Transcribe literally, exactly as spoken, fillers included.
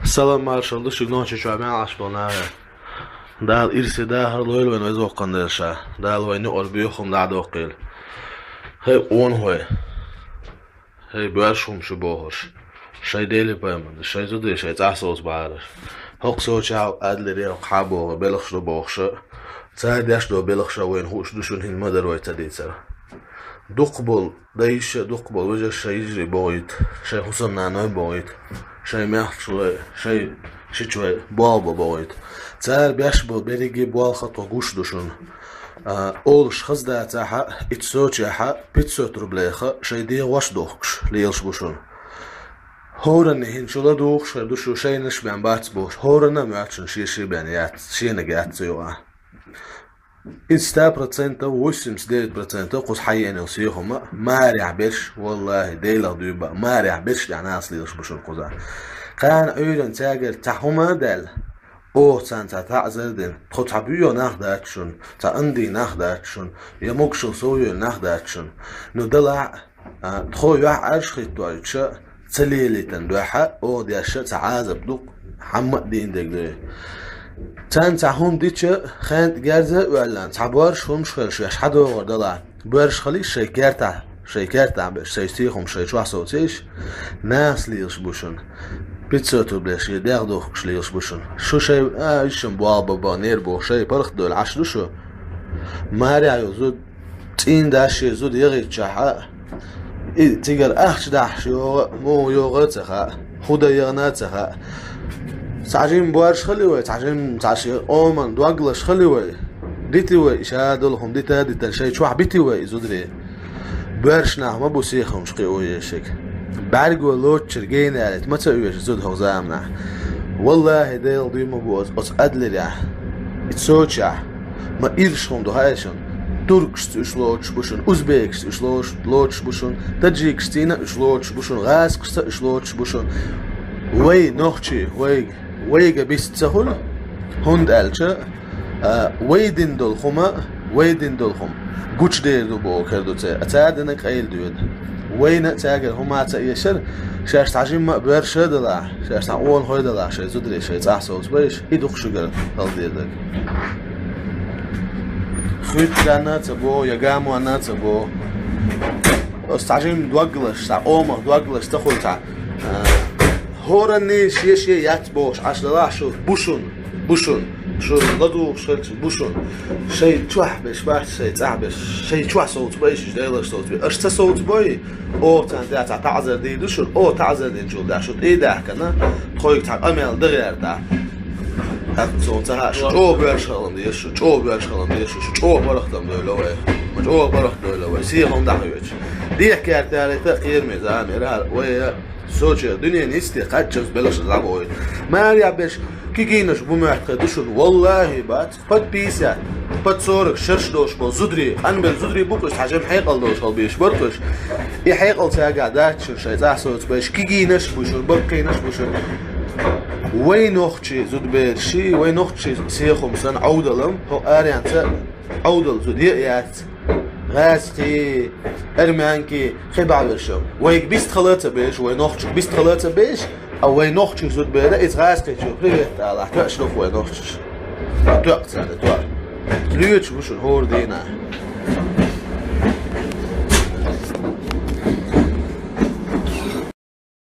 Салам маршалла ду шуьга, Нохчийчохь мел Ӏаш болу нахе. Дала ирсе дахар лойла вайн веза воккхун дерша. Дала вайн юкъара боьха хӀума дӀадоккхийла. ХӀей, къонахой! ХӀей, боьрша хӀума шу бохурш! Шайн Дела пайхамар, шайн зударий, шайн цӀахь соцу бахарш! ХӀокху Сочехь а, Адлере а, хӀокху хьан боху белхаш ду бохуша, цара деш долу белхаша вайна хууш ду шуна, хӀинца ма-дарра вай ца дийцар. Дукхахболу дайша а, дукхахболу вежарша шайн йижарий бохуьйту, шайн хӀусамнаной бохуьйту, шайн мехкашлой, шайн шичой болх бан бохуьйту. Цара беш болу берриге болх а тхо гуш ду шуна. А, олуш хаза дацахь а, и Сочехь а пятьсот рублеха шайн дегӀош а дохкуш лелаш бу шуна. ХӀоранна хӀинца шу ладугӀуш хир ду шу, шайнаш бен бац бохуш, хӀоранна а моьтту шуна шен-шен бен яц, шениг яц цу юкъахь. Иза ста процентов, восемьдесят девять процентов кхуза хьаеана йолу сехума марехь берш, валлахӀи, Делах дуьйба, марехь берш тӀехь нахаца лелаш бу шуна кхузахь. Кхана Ӏуьйранна цаьргара цхьа хӀума а даьлла, оха царна цхьа таӀзар а дина, тхо цхьа боьха нах дац шуна, цхьа андий нах дац шуна, я могушалла сов йолу нах дац шуна. Ну, делахь а, тхо юьхьӀаьржа хӀиттойтуша, ца лелийтина дуьхьа, оха деш а цхьа Ӏазап ду-кх, хьамма а дийна дерг ду. Царна цхьа хӀума дича, хенна тӀе герз а оьллина, цхьа боьрша хӀумаш хир шаьш хьадогӀур делахь, боьрша хилийша шайн кертахь, шайн кертахь берш, шайн сехума шайн чохь социйша, нахаца лелаш бу шуна. Пятьсот рублей шен дегӀ духкуш лелаш бу шуна. Шу шайн, а, уьш шун болх бан бан нера боху, шайн паргӀат а довлий Ӏаш ду шу. Марехь йолу зуда, цӀийнан дас шен зуда яхийтичахь а, и цигара ахча дахьаш йогӀу а, муха йогӀу а ца хаьа, хӀун дан яхана а ца хаьа. Цхьа жимма боьрша хили вай, цхьа жимма цхьа шен къоман доглаш хили вай, дити вай, ша долу хӀума дита а дитина, шайн чохь бити вай и зударий. Боьрша нах ма бу сехамаш кхио езарг. БӀаьрго лоцучуьра гена ялийта ма ца оьшу зуда хӀокху заманахь. ВаллахӀи, Делах дуьйна ма бу аса, оцу Адлерехь, и Сочехь, ма ирча хӀума ду хаьий шуна, туркашца уьш лоцуш бу шуна, узбекашца уьш лоцуш, лоцуш бу шуна, таджикашцийна а уьш лоцуш бу шуна, гӀазкхашца а уьш лоцуш бу шуна. Вай, нохчий, вайга, вайга бист ца хуьлу, хӀунда аьлча, а, вай дина долу хӀума, вай дина долу хӀума гучудер ду боху хир ду церан, а цара динарг къайла доьду. Вайна а цаьргара хӀума а ца эшара, шаьш цхьа жимма а боьрша а далахь, шаьш цхьа къонахой а далахь, шайн зударий шайн цӀахь соцу байша, и ду-кх шуьгара хала дезарг. Хуьттанна а ца боху, я гамонна а ца боху. Оцу цхьа жимма доглаш, цхьа къомах доглаш ца хуьлу цхьа, а, хӀоранний шен-шен яц бохуш Ӏаш далахь шу, бу шуна, бу шуна. Шу ладугӀуш хилча, бу шуна. Шайн чохь берш бац, шайн цӀахь берш, шайн чохь соцу байша, уьш Делаш соцу бай. Аша ца соцу бой, оха царна тӀехь цхьа таӀзар дийр ду шуна, оха таӀзар динчул тӀехь шу тӀе а даьхкина, тхоьга цхьа къамел дан гӀерта. ТӀаккха суна ца хаьа, шу чӀогӀа боьрша хила деза шу, чӀогӀа боьрша хила деза шу, шу чӀогӀа паргӀат ма дойла вай. Ма чӀогӀа паргӀат дойла вай, сехам дӀахоьцуш. Дехьа кертарийта а кхераме зама яра хӀара вай, Сочи дуьненан йисте кхаччалц белхаш дӀабохуьйту. Марехь берш кегийнаш бу моьтту хир ду шуна, валлахӀи, бац. Под пятьдесят, под сорок шерш долуш болу зударий, къанбелла зударий бу-кх уьш, цхьа жимма хьекъал долуш хила безаш бара-кх уьш. И хьекъал цаьргахь дац шуна, шайн цӀахь соцу байша кегийнаш а бу шуна, баккхийнаш а бу шуна. Вай нохчий зудабераший, вай нохчий сехам санна Ӏовдалам, хӀокху аренца Ӏовдал зуда е а яц. ГӀазкхий, армянкий, кхин бӀаьвларш а. Вайга бист хала а ца безаш, вай нохчашка бист хала а ца безаш, а вай нохчий зудабераш, иза гӀазкхичо привет алахь, тоьаш ду-кх вай нохчаш. Тоьа царна, тоьа. Лоьцуш бу шуна хӀора дийнахь.